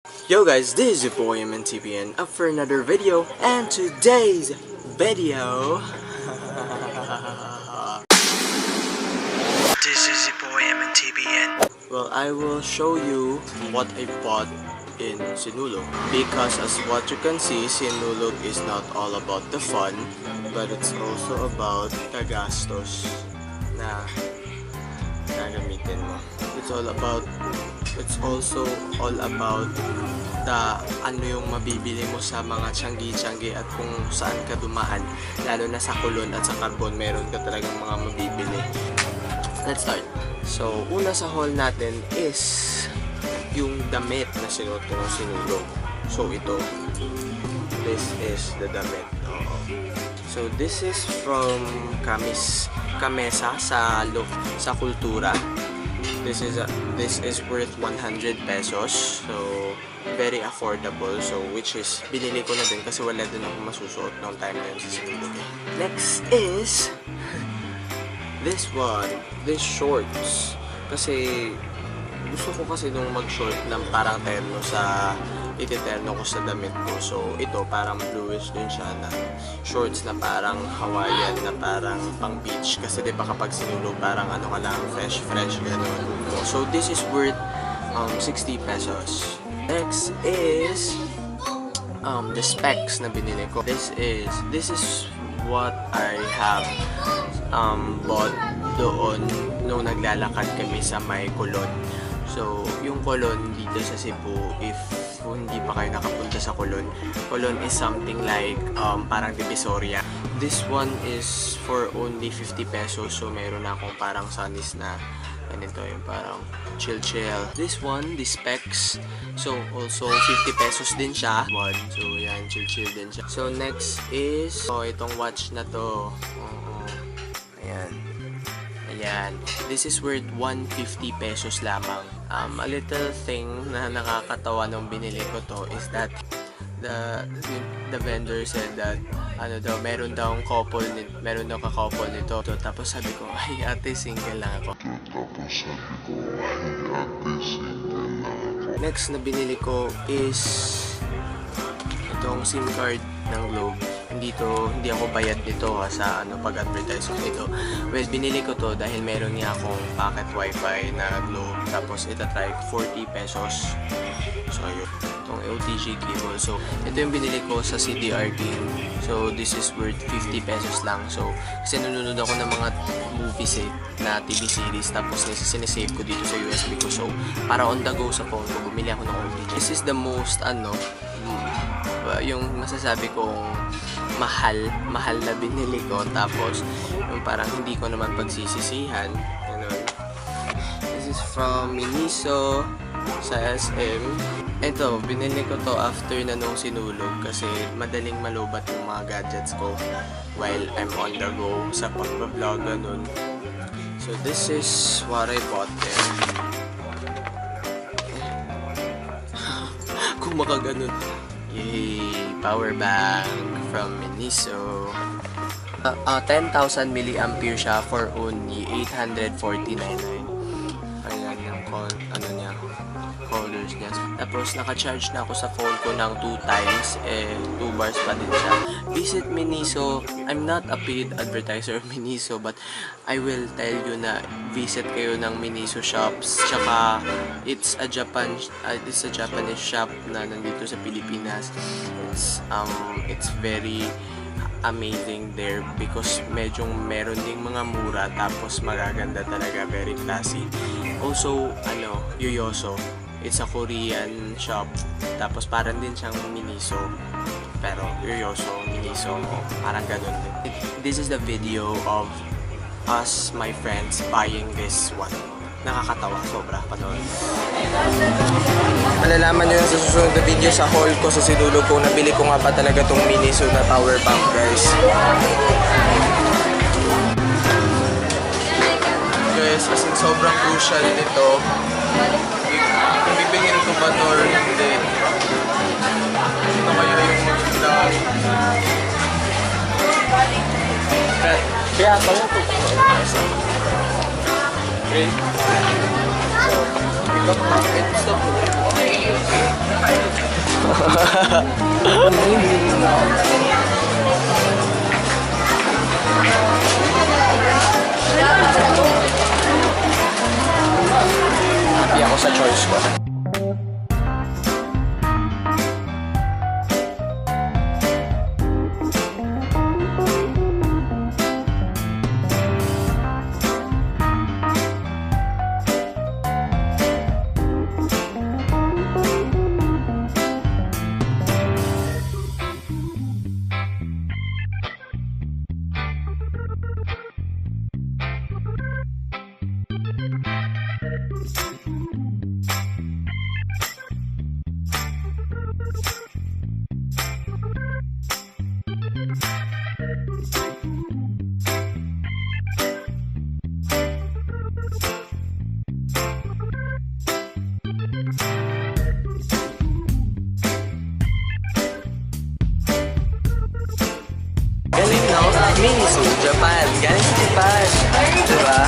Yo guys, this is your boy MNTBN up for another video, and today's video, This is your boy MNTBN. Well, I will show you what I bought in Sinulog, because as what you can see, Sinulog is not all about the fun, but it's also about the gastos na gagamitin mo. It's also all about the ano yung mabibili mo sa mga tiyanggi-tiyanggi at kung saan ka dumaan. Lalo na sa Colon at sa Carbon, meron ka talagang mga mabibili. Let's start. So, una sa haul natin is yung damit na sinuot ko ng Sinulog. So, ito. This is the damit. Oo. So, this is from Kamis Kamesa sa Kultura. This is worth 100 pesos. So, very affordable. So, which is binili ko na din kasi wala din ako masusuot noong time na yun sa Sinulog eh. Next is this one, this shorts. Kasi gusto ko kasi nung mag-short ng parang terno sa ititerno ko sa damit ko. So, ito parang bluish din siya na shorts na parang Hawaiian na parang pang beach. Kasi 'di ba kapag Sinulog, parang ano ka lang, fresh fresh ganun. So, this is worth 60 pesos. Next is the specs na binili ko. This is what I have bought doon nung naglalakad kami sa may Colon. So, yung Colon dito sa Cebu, if hindi pa kayo nakapunta sa Colon, Colon is something like parang Divisoria. This one is for only 50 pesos. So, meron na akong parang sunnies na ganito, yung parang chill chill. This one, the specs, so also 50 pesos din siya. One, so yan, chill chill din siya. So next is, oh, itong watch na to. Oo. Ayan. Ayan. This is worth 150 pesos lamang. A little thing na nakakatawa nung binili ko to is that the vendor said that ano daw, meron daw ka-couple nito. So, tapos sabi ko, "Ay ate, single lang ako." Tapos sabi ko, "Ay ate, single lang ako." Next na binili ko is itong SIM card ng Globe. Hindi ako bayad nito ha, sa ano, pag-advertise ko nito. Well, binili ko to dahil meron nga akong pocket wifi na Globe. Tapos ita-try ko, 40 pesos. So, ayun. Itong OTG cable. So, ito yung binili ko sa CDR King. So, this is worth 50 pesos lang. So, kasi nanonood ako ng mga movies eh, na TV series. Tapos, sinesave ko dito sa USB ko. So, para on the go sa phone ko, bumili ako ng OTG. This is the most, ano, yung masasabi kong mahal, mahal na binili ko. Tapos, yung parang hindi ko naman pagsisisihan. Ganun. This is from Miniso sa SM. Ito, binili ko to after na nung Sinulog kasi madaling malobat yung mga gadgets ko while I'm on the go sa pagba-vlog, ganun. So, this is what I bought there. Kung makaganon. Yay! Power bank from Miniso. 10,000 milliampere siya for only 849. Ayan yung call, ano niya, colors niya. Tapos, naka-charge na ako sa phone ko ng 2 times, eh, 2 bars pa din siya. Visit Miniso. I'm not a paid advertiser of Miniso, but I will tell you na visit kayo ng Miniso shops. Tsaka, it's a Japanese shop na nandito sa Pilipinas. It's very amazing there because medyo meron ding mga mura tapos magaganda talaga, very classy. Also, ano, Yoyoso. It's a Korean shop. Tapos parang din siyang Miniso. Pero Yoyoso, Miniso, parang ganun din. This is the video of us, my friends, buying this one. Nakakatawa, sobra, panood. Malalaman nyo na sa susunod na video sa haul ko sa Sinulog kung nabili ko nga ba talaga tong Miniso na power bank, guys. Guys, as in sobrang crucial nito. Kung bibilhin ko ba to or hindi. Ito kaya yung maganda. Kaya ako. Okay. Happy ako sa choice ko. Galing, no? Miniso, Japan. Galing sa Japan. Diba?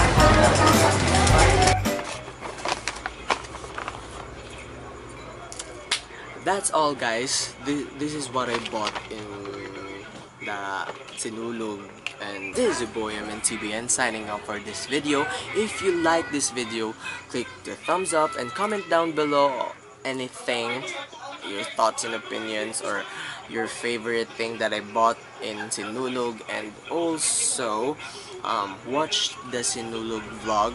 That's all, guys. This is what I bought in the Sinulog. And this is your boy MNTBN signing off for this video. If you like this video, click the thumbs up and comment down below anything, your thoughts and opinions, or your favorite thing that I bought in Sinulog. And also watch the Sinulog vlog.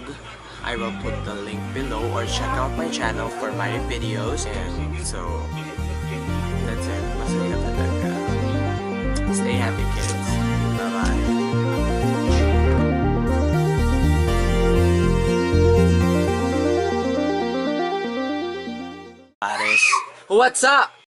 I will put the link below, or check out my channel for my videos. And so that's it. Masaya talaga. Stay happy, kids. Bye bye. Pares. What's up?